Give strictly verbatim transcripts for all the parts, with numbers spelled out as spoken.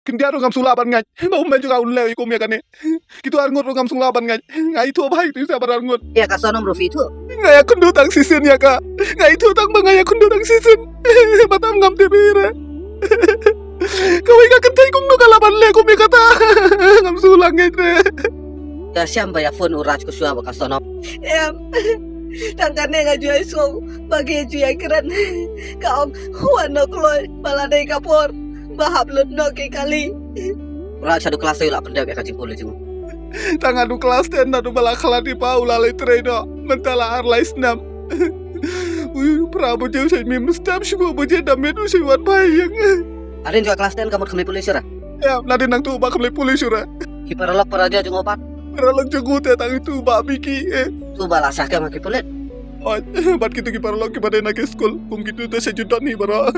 Khyndiat ruh ngam sngewlah ban ngeit ba u mei jong nga un leh ïa kum ïa kane. Kitu arngut ruh ngam sngewlah ban ngeit. Nga ithuh bha ïa kitu sha baroh arngut. Ïa ka Sonam ruh phi ithuh? Nga ïakynduh tang shisien ïa ka. Nga ithuh tang ba nga ïakynduh tang shisien. Ba tam ngam tip ïa re. Kawei ka kynthei kumno ka lah ban leh kum ïa kata. Ngam sngewlah ngeit re. Ïa shem ba ïa phone u Raj ko shuwa ba ka Sonam. Em. Tang kane nga ju ïai sngew ba ki ju ïai kren. Ka ong wan noh kloi ba la dei ka por ba hap lut noh ki kali. Raj haduh klas u la pyndep ïa ka jingpule jong u. Tang haduh klas ten naduh ba la khlad i pa u la leit trei noh. Mynta la ar lai snem. Ui, phra baje u shait mih mynstep, shiphew baje da miet u shait wan phai ïing. Hadien jong ka klas ten ka mut kham leit pule shuh re? Em, nadien nangtu u bah kham leit pule shuh re. Ki paralok parajor jong u pat? Paralok jong u te tang itu u bah Biki, eh. Tu bah la shah kem ha ki pulit. Oi, bad kitu ki paralok kiba dei na ki skul, kum kitu te sha ju don hi baroh.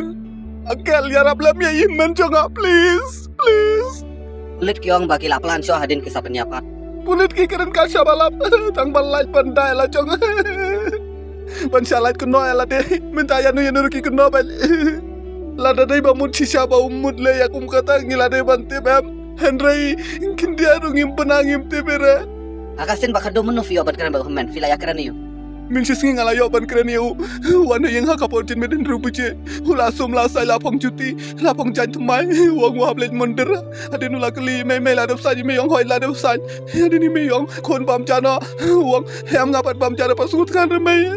Uncle, ïarap lem ïa i hynmen jong nga, please, please. Pulit ki ong ba ki la plan shuh hadien ki sa pynïap pat. Pulit ki kren ka shaba lap, tang ban lait ban dai la jong. Ban shah lait kynnoh ïa lade, mynta ïano ïano ruh ki kynnoh bad. Lada dei ba mut shisha ba u mut leh ïa kum kata ngi la dei ban tip em. Hynrei khyndiat ruh ngim bna ngim tip ïa re. Ha ka sien ba khadduh mynno phi ïoh ban kren bad u hynmen, phi la ïakren ïa u? Mynshisngi nga la ïoh ban kren ïa u. Wan ha ïing ha ka por janmiet hynriew baje. U la sum la sai la phong juti, la phong jaiñ thymmai. U ong u hap leit mon dera. Hadien u la kylli i mei, mei la dep saiñ, i mei ong hooid la dep saiñ. Hadien i mei ong khun bam ja noh. U ong em nga pat bam ja, da pat sngewthuh kan re mei.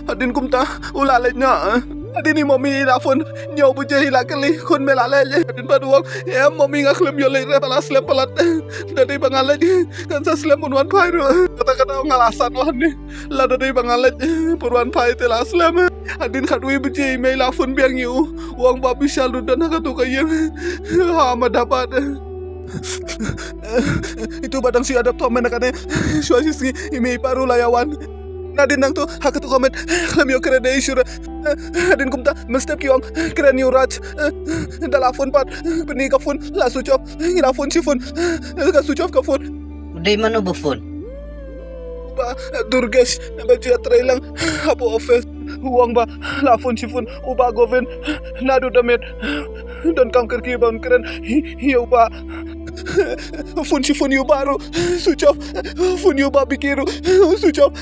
Hadien kumta u la leit noh. Hadien i mommy i la phone hynñiew baje, i la kylli khun me la leit? Hadien pat u ong em mommy nga khlem ïoh leit re, ba la slem palat. Da dei ba nga leit kan sa slem ban wan phai ruh. Kata kata nga la sat wan ne. Lada dei ba nga leit pyrwan phai te la slem. Hadien khatwei baje i mei la phone biang ïa u. U ong ba Bishal ruh don ha katu ka ïing ha Madhapad. Itu ba dang shu ïa dep thom mynta kane. Shuwa shisngi i mei i pa ruh la ïa wan. Nadien nangtu ha katu ka met khlem ïoh kren ei shuh re. Hadien kumta mynstep ki ong kren ïa u Raj. Da la phone pat, pyni ka phone la switch off. Ngi la phone shi phone, ka switch off ka phone. U dei mano ba phone? U bah Durgesh, ba ju ïatrei lang hapoh office. U ong ba la phone shi phone u bah Govind. Naduh da miet donkam kyrkieh ban kren ïa u bah. Phone shi phone ïa u bah ruh switch off. Phone ïa u bah Biki ruh switch off.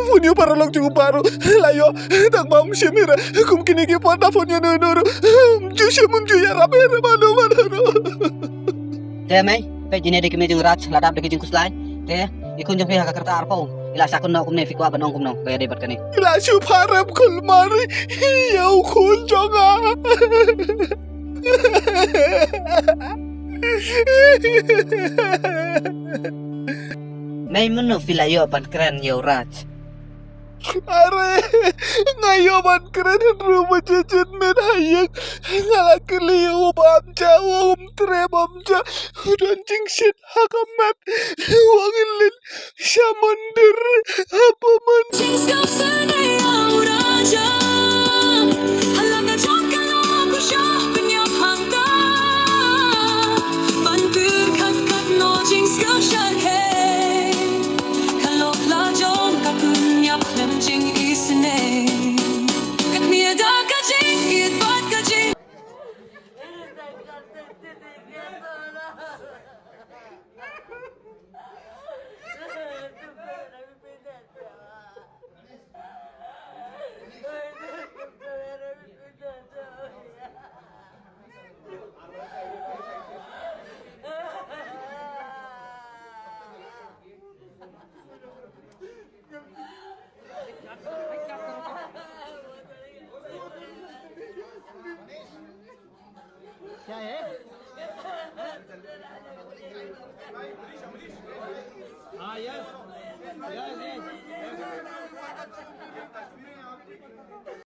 Phone ïa u paralok jong u bah ruh la ïoh. Tang ba ym shim hi re. Kum kine ki por da phone ïano ïano ruh ym ju shim, ym ju ïarap hi re mano mano ruh. Te mei, peit ine dei ki mei jong u Raj, la dap da ki jingkhuslai. Te i khun jong phi ha ka kyrta arphew, i la shah kynnoh kumne, phi kwah ban ong kumno ba ïadei bad kane? I la shu pharem khulmari ïa u khun jong nga. Mei, mynno phi la ïoh ban kren ïa u Raj? Are, nga ïoh ban kren hynriew baje janmiet ha ïing. Nga la kylli ïa u bam ja, u ong um treh bam ja. U don jingshit ha ka met. U ong in leit sha mandir. Haba man. क्या है? हाँ, यस। यस, यस।